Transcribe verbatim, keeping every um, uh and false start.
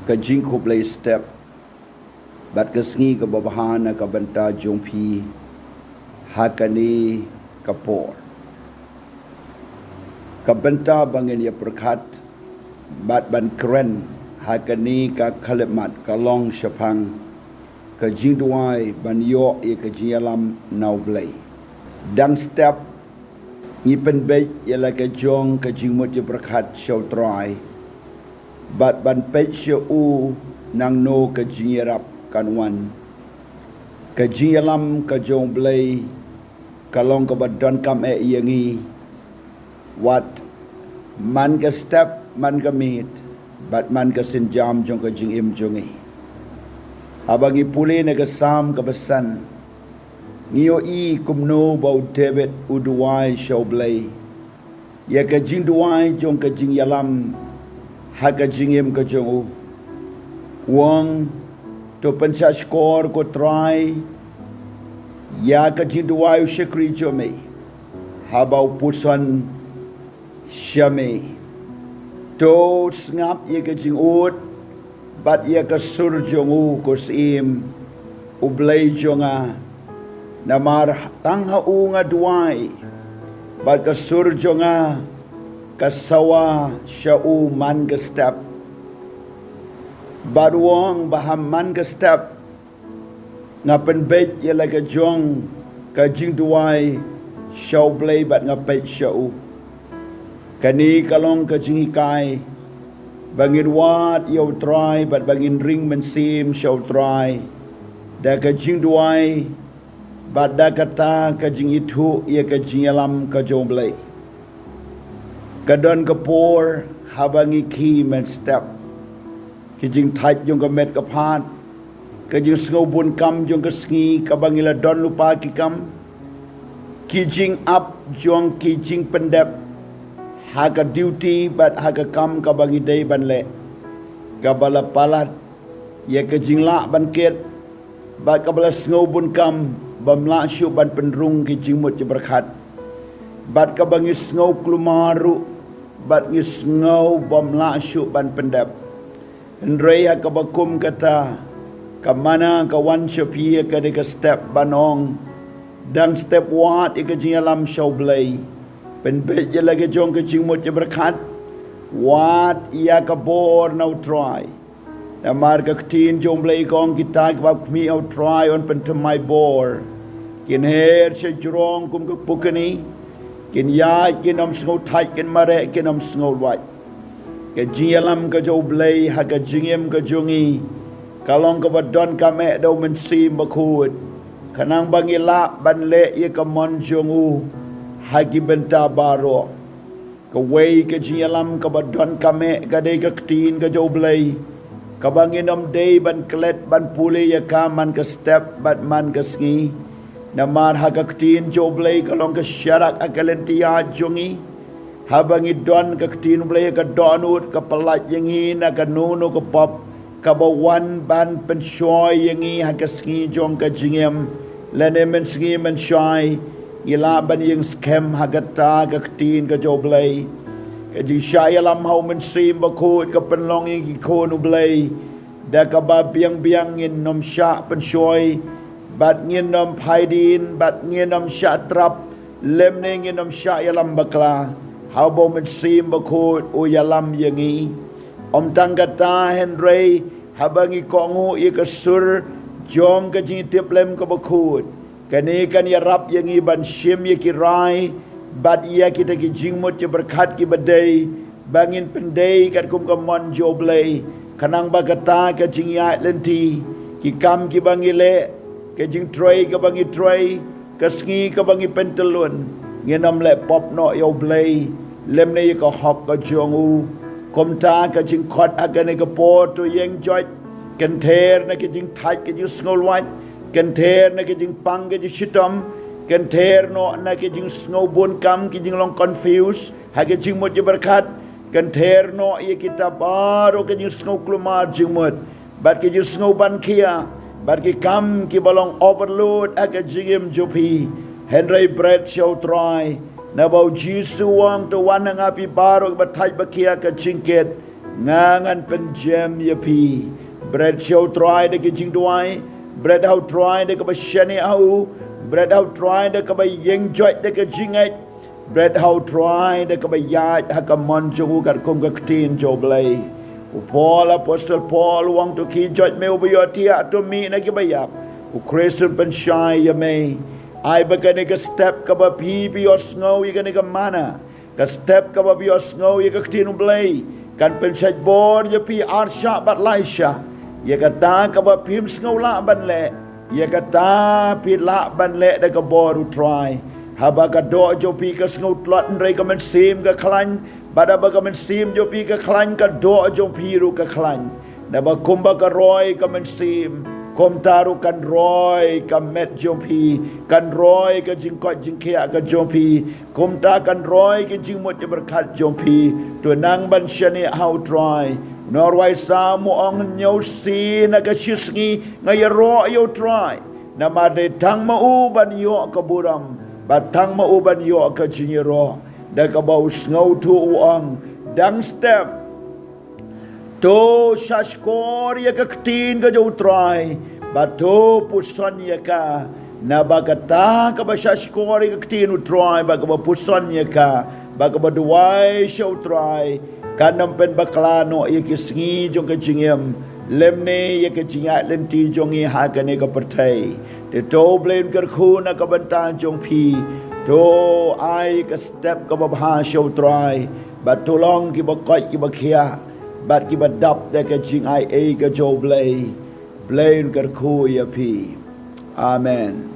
Ka jingkhublei step bad ka sngi kaba bha na ka bynta jong phi ha kane ka por. Ka bynta ba ngin ïa pyrkhat bad ban kren ha kane ka khyllipmat ka long shaphang ka jingduwai ban ïoh ïa ka jingïalam na U Blei. Dang step ngi pynbeit ïa la ka jong ka jingmut jingpyrkhat sha U Trai bad ban peit sha u nangno ka jingïarap kan wan. Ka jingïalam ka jong U Blei ka long kaba donkam eh ïa ngi. Wat man ka step, man ka miet bad man ka sienjam jong ka jingim jong ngi. Haba ngi pule na ka Salm kaba san, ngi ïohi kumno ba u David u duwai sha U Blei ïa ka jingduwai jong ka jingïalam ha ka jingim ka jong u. U ong, to pynshah shkor, ko Trai, ïa ka jingduwai u shakri jong me haba u puson sha me. To sngap ïa ka jingud bad ïa ka sur jong u, ko Syiem, U Blei jong nga. Namar tang ha u nga duwai bad ka sur jong nga ka sawa sha u man ka step. Bad u ong ba ha man ka step nga pynbeit ïa la ka jong ka jingduwai sha U Blei bad nga peit sha u. Kane ka long ka jinghikai ba ngin wad ïa U Trai bad ba ngin ring mynsiem sha U Trai da ka jingduwai bad da kata ka jingithuh ïa ka jingïalam ka jong U Blei. Ka don ka por haba ngi khie mynstep, ki jingthait jong ka met ka phad, ka jingsngewbun kam jong ka sngi kaba ngi la don lypa ki kam, ki jingap jong ki jingpyndep ha ka duty bad ha ka kam kaba ngi dei ban leh, kaba la palat ïa ka jinglah ban kit bad kaba la sngewbun kam bym lah shuh ban pynrung ki jingmut jingpyrkhat, bad kaba ngi sngew kulmar ruh bad ngi sngew bym lah shuh ban pyndep. Hynrei ha kaba kum kata, ka mana ka wan sha phi ha kane ka step ban ong, dang step wad ïa ka jingïalam sha U Blei. Pynbeit ïa la ka jong ka jingmut jingpyrkhat, wad ïa ka bor na U Trai. Namar ka ktien jong U Blei ka ong, kita kiba khmih ha U Trai un pynthymmai bor. Kin her sha jrong kum ka pukni, kin ïaid kin ym sngew thait, kin mareh kin ym sngew lwait. Ka jingïalam ka jong U Blei ha ka jingim ka jong ngi ka long kaba donkam eh da U Mynsiem Bakhuid, khnang ba ngi lah ban leh ïa ka mon jong u ha ki bynta baroh. Kawei ka jingïalam kaba donkam eh ka dei ka ktien ka jong U Blei, kaba ngin ym dei ban klet ban pule ïa ka man ka step bad man ka sngi. Namar ha ka ktien jong U Blei ka long ka sharak ha ka lynti jong ngi. Haba ngi don ka ktien U Blei ha ka dohnud, ka pyllait ïa ngi na kano kano ka pop kaba wan ban pynshoi ïa ngi ha ka sngi jong ka jingim, lane mynsngi mynshai. Ngi lah ban ïeng skhem ha kata ka ktien ka jong U Blei. Ka jingshah ïalam ha U Mynsiem Bakhuid ka pynlong ïa ngi ki khun U Blei. Da kaba biang biang ngin ym shah pynshoi bad ngin ym phai dien bad ngin ym shah trap, lymne ngin ym shah ïalam bakla, haba U Mynsiem Bakhuid u ïalam ïa ngi. Ym tang kata, hynrei haba ngi kohnguh ïa ka sur jong ka jingtiplem kaba khuid, kane kan ïarap ïa ngi ban shim ïa ki rai bad ïa kita ki jingmut jingpyrkhat kiba dei, ba ngin pyndei katkum ka mon jong U Blei, khnang ba kata ka jingïaid lynti, ki kam kiba ngi leh, ka jingtrei kaba ngi trei, ka sngi kaba ngi pyntyllun, ngin ym leh pop noh ïa U Blei lymne ïa ka hok ka jong u. Kumta ka jingkhot ha kane ka por, to ïeng joit, kynther na ka jingthait ka jingsngewlwait, kynther na ka jingpang ka jingshitom, kynther noh na ka jingsngewbun kam, ka jinglong confuse ha ka jingmut jingpyrkhat, kynther noh ïa kita baroh ka jingsngew kulmar jingmut bad ka jingsngew ban khia bad ki kam kiba long overload ha ka jingim jong phi. Hynrei bret sha U Trai, naba U Jisu u ong, to wan ha nga phi baroh kiba thait ba khia ka jingkit, Nga ngan pynjem ïa phi. Bret sha u Trai da ki jingduwai. Bret ha u Trai da kaba shaniah ha u. Bret ha u Trai da kaba ïeng joit da ka jingngeit. Bret ha u Trai da kaba ïaid ha ka mon jong u katkum ka ktien jong u Blei. U Paul, apostol Paul u ong, to khie joit me uba ïohthiah, to mih na kiba ïap. U Khrist un pynshai ïa me. Ai ba kane ka step kaba phi phi ïohsngew ïa kane ka mana, ka step kaba phi ïohsngew ïa ka ktien u Blei, kan pynshait bor ïa phi ar shah bad lai shah. Ïa kata kaba phim sngew lah ban leh, ïa kata phi lah ban leh da ka bor u Trai. Haba ka doh jong phi ka sngew tlot, hynrei ka mynsiem ka khlaiñ. Bad haba ka mynsiem jong phi ka khlaiñ, ka doh jong phi ruh ka khlaiñ. Naba kumba ka roi ka mynsiem, kumta ruh kan roi ka met jong phi, kan roi ka jingkoit jingkhiah ka jong phi, kumta kan roi ka jingmut jingpyrkhat jong phi. To nang ban shaniah ha u Trai. U nongrwai Salm u ong, hynñiew sien ha ka shisngi nga ïaroh ïa u Trai. Namar dei tang ma u ban ïoh ka burom, bad tang ma u ban ïoh ka jingïaroh. Da kaba u sngewthuh u ong, dang step, to shahshkor ïa ka ktien ka jong u Trai, bad to puson ïa ka. Naba kata kaba shahshkor ïa ka ktien u Trai, bad kaba puson ïa ka, bad kaba duwai sha u Trai, kan ym pynbakla noh ïa ki sngi jong ka jingim, lymne ïa ka jingïaid lynti jong ngi ha kane ka pyrthei. Te to u Blei un kyrkhu na ka bynta jong phi. To ai ka step kaba bha sha u Trai, bad to long kiba koit kiba khiah, bad kiba dap da ka jingai ei ka jong u Blei. Blei un kyrkhu ïa phi. Amen.